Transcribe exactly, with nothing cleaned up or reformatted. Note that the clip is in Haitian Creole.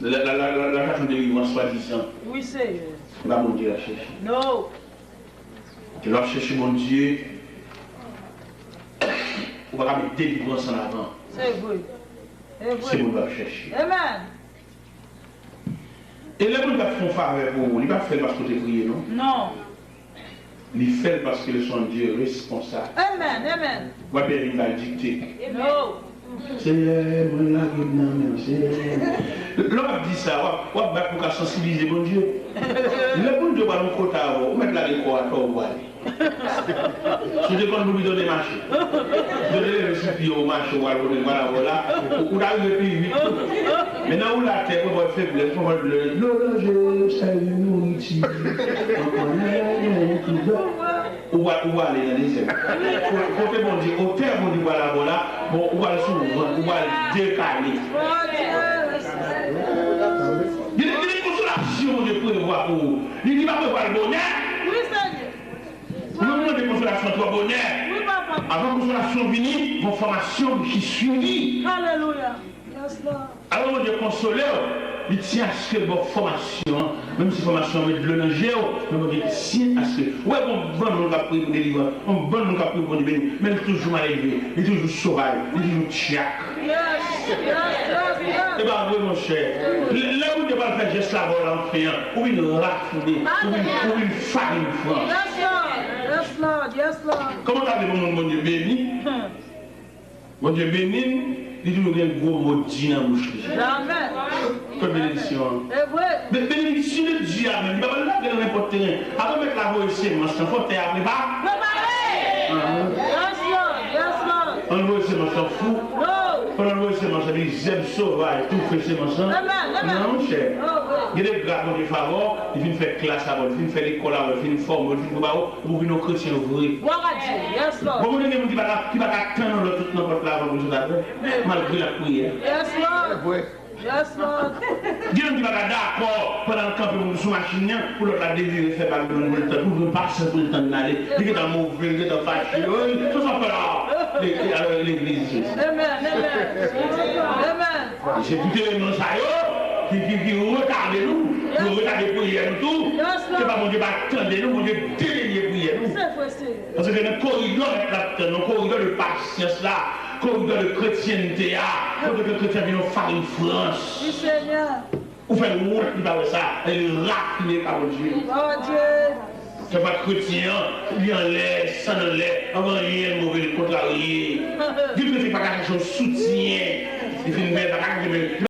L ap chache yon delivrans swadizan. Wi, Seyè. Se pa Bondye l ap chèche. No. Lè w ap chèche Bondye, ou pa ka met delivrans an avan. Se vre. Se vre. Se Bondye w ap chèche. Amen. E lè Bondye ap fè yon favè pou ou, li pa fè l paske w te priye, non. Non. Li fè l paske l se yon Dye responsab. Amen, amen. W ap vin ba l dikte. No. Senyè, mwen lage m nan men w, Senyè. Lè w ap di sa, w ap, w ap bat pou w ka sansibilize Bondye. Lè Bondye ba w yon kota, ou mèt lage kò a atò ou ale. Si w te konn pou bidon de mache, si w te leve sou pye w mache, w al kote w pral avè w la, ou, ou ta rive pi vit tou. Men nan ou l atè, pran vòt feblès, pran vòt dlo, dlo ranje, sèvi nouriti. Mwen konnen gen ki dlo. Ou pral, ou pral ale nan dezè. Ko-, kote Bondye, otè Bondye pral avè w la, bon, ou pral sou vant, ou pral dekale. Gen, gen konsolasyon Bondye prevwa pou ou. Li, li pa prevwa l bonè. Wi, Senyè. Ou mande konsolasyon twò bonè. Wi, papa. Avan konsolasyon vini, gon fòmasyon ki swivi. Alelouya. Yes, Lord. Alò, Bondye konsole w, li tyen aske l ba w fòmasyon an, menm si fòmasyon an met dlo nan je w, men Bondye tyen aske. Ou wè, gon bann moun k ap priye pou delivrans, gon bann moun k ap priye pou Bondye beni, men li toujou malelve, li toujou sovaj, li toujou tchak. Yes, yes, yes, yes. E pa vre, monchè. Lè, lè Bondye pral fè jès la ba w la anfen an, ou vin rafine, ou vin, ou vin farin fran. Yes, Lord. Yes, Lord. Yes, Lord. Kòman w ta vle pou moun Bondye beni? Hmm. Bondye beni n, li toujou gen gwo mo di nan bouch li. Amen. Kot benediksyon an? E vre. Be-, benediksyon de Dye a menm, li pa pral lage nan nenpòt teren. Avan mèt la voye semans lan, fò tè a prepare. Prepare. Ahan. Yes, Lord. Yes, Lord. Ann voye semans lan fou. No. Pandan l voye semans lan, li zèb sovaj toufe semans lan. Amen, amen. Non, monchè. Oh, wi. Gen de gras Bondye fè avè w, li fin fè klas avè w, li fin fè lekòl avè w, li fin fòme w, li fin prepare w. Ou vin yon kretyen vre. Glwa a Dye. Yes, Lord. Bon, gen moun ki pa ka, ki pa ka tann yon lòt sot nan pòt la avan pou l sot avè l, malgre l ap priye. Yes, Lord. Yes, Lord. Gen moun ki pa ka dakò pandan l kanpe pou l sou machin nan, pou lòt la devire fè bal pou l tann, pou l jwenn pasyans pou l tann l ale. Li gentan move, li gentan fache. Wi, sa sa fè la. Alò, legliz. Amen, amen. Amen. Se tout eleman sa yo ki, ki, ki retade nou, yo retade priyè nou tou. Ke pa Bondye pa tande nou, Bondye detenye priyè nou. Se vre, Senyè. Paske nan koridò mèt la ap tann, nan koridò de pasyans la, koridò de kretyente a, kote ke kretyen vin yon farin frans. Wi, Senyè. Ou fè l wont, li pa wè sa, e li rafine pa Bondye. Bondye. Fè pa kretyen an, li anlè, san anlè, anvan anyen move, li kontrarye. Gen kretyen pa ka chache yon soutyen. Li fin bèl, pa ka chache, men